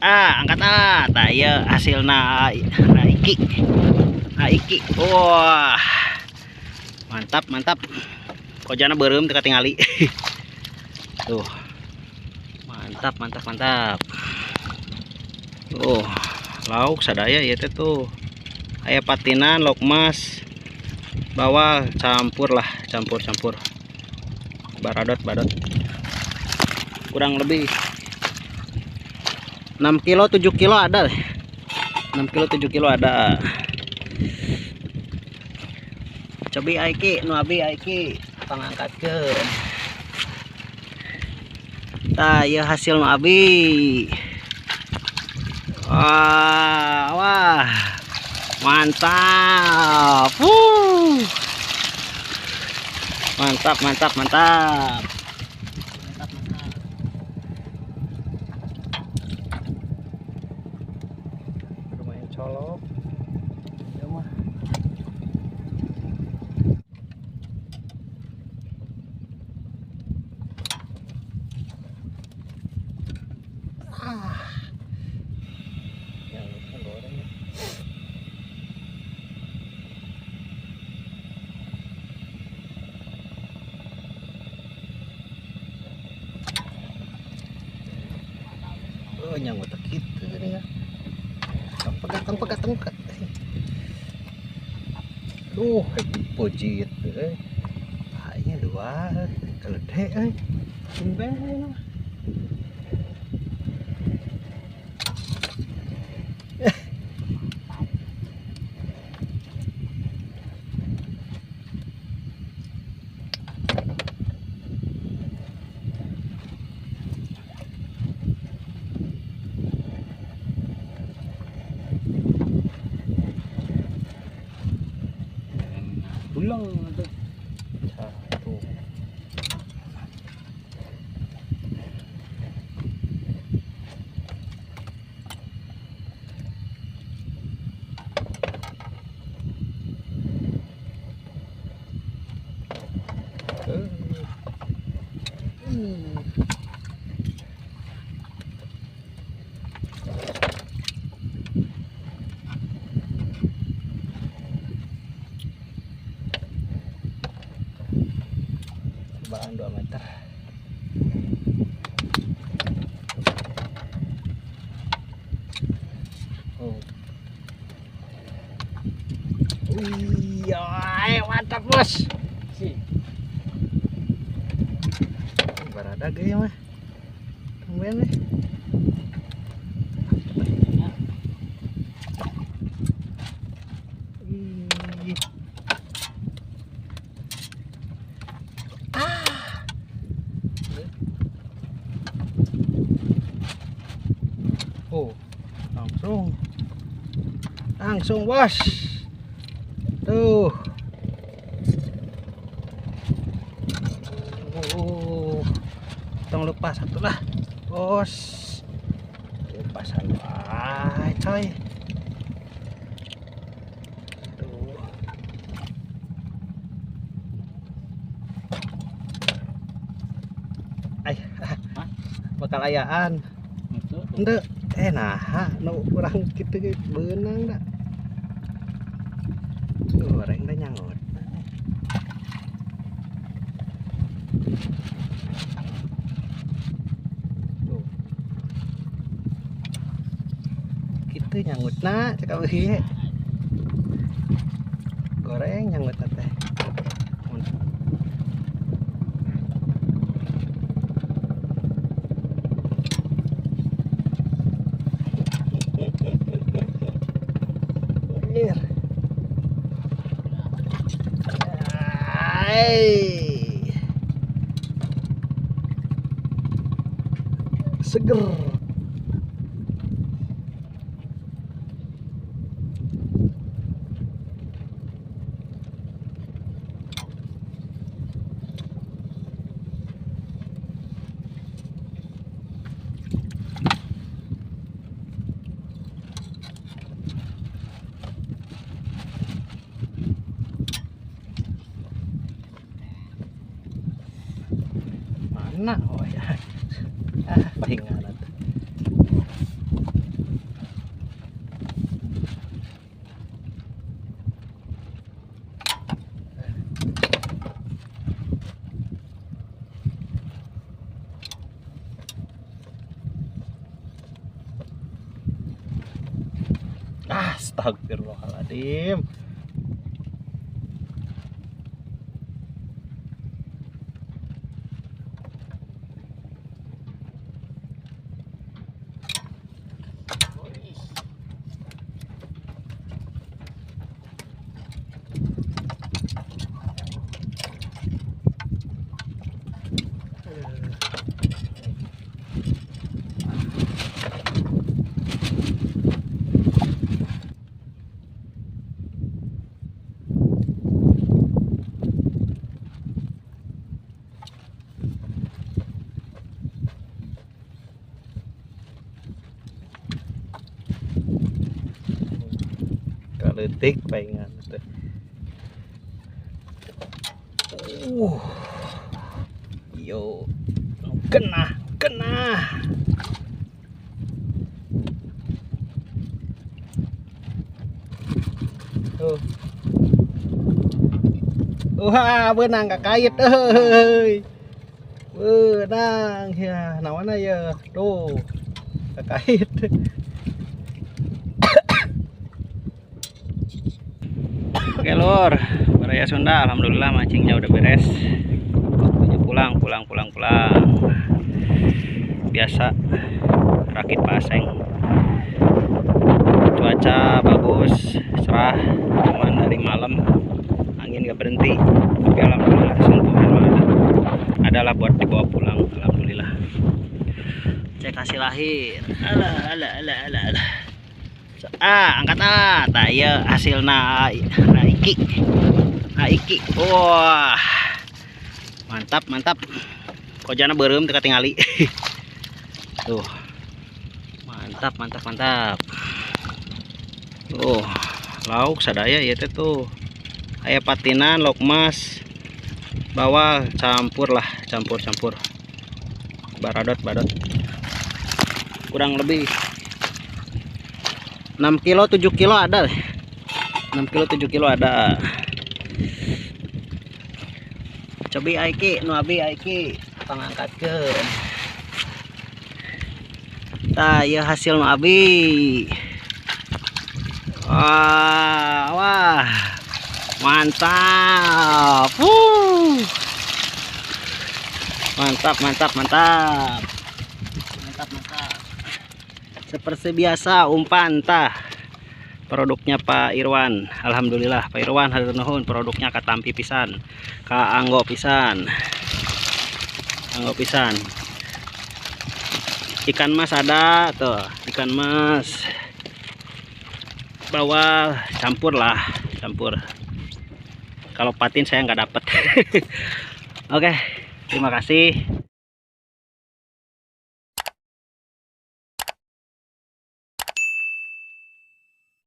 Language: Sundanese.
Ah, angkat ah. Tah ieu hasilna Aiki. Aiki. Wah. Mantap, mantap. Kojana beureum teu katingali. Tuh. Mantap, mantap, mantap. Tuh, lauk sadaya ieu teh tuh. Aya patinan, lauk mas, bawal, campur lah, campur-campur. Baradot, badot. Kurang lebih 6 kilo, 7 kilo ada. 6 kilo, 7 kilo ada. Cobi aiki, nu abi aiki pangangkatkeun. Tah, ieu hasil nu abi. Wah, wah. Mantap. Wuh. Mantap, mantap, mantap. Mantap, mantap. Lumayan colok. Ya mah. Ah. Yang lupa goreng ya. Oh, nyanggut gitu ini ya. Pegang, pegang, pegang. Duh, pojit eh. Kayaknya dua keledek eh. Tumben ini mah. Pulang tuh. Satu. Cobaan 2 meter. Oh. Wih, mantap bos. Si. Barada ge mah. Tumben nih. Oh, langsung, langsung bos. Tuh, oh, tong lupa satu lah, bos. Lupa satu, ah, coy. Tuh. Ay, bakal ayaan. Ente. Nah, nu kurang kitu ge beunang da. Goreng da nyangut. Tuh. Kitu nyangutna cek abdi. Goreng nyangutna teh. Seger. Mana? Oh ya. Ah, tinggal. Astagfirullahaladzim. Kaletik paingan teh. Yo, kena, kena. Tuh. Wah, beunang kakait euy. Beunang ya, naonna ya? Tuh. Kakait. Oke lur, Baraya Sunda, alhamdulillah mancingnya udah beres. Waktunya pulang, pulang, pulang, pulang. Biasa rakit paseng. Cuaca bagus, cerah, cuman dari malam angin gak berhenti. Tapi alhamdulillah sentuhan ada. Adalah buat dibawa pulang, alhamdulillah. Cek hasil akhir. Alah, alah, alah, alah, alah. Ah, angkat ah, tak ya hasilna iki. Iki. Wah. Mantap, mantap. Kojana beureum teu katingali. Tuh. Mantap, mantap, mantap. Tuh, lauk sadaya ieu teh tuh. Aya patinan, lauk mas. Bawal campur lah, campur-campur. Baradot, badot. Kurang lebih 6 kilo 7 kilo ada. 6 kilo 7 kilo ada. Cobi aiki nu abi aiki pangangkatkeun. Tah ieu hasil nu abi. Wah, wah. Mantap. Mantap, mantap, mantap. Mantap, mantap. Seperti biasa umpan tah produknya Pak Irwan. Alhamdulillah Pak Irwan hatur nuhun, produknya katampi pisan, kaanggo pisan, anggo pisan. Ikan mas ada tuh, ikan mas bawal campur lah, campur. Kalau patin saya nggak dapet. Oke, terima kasih.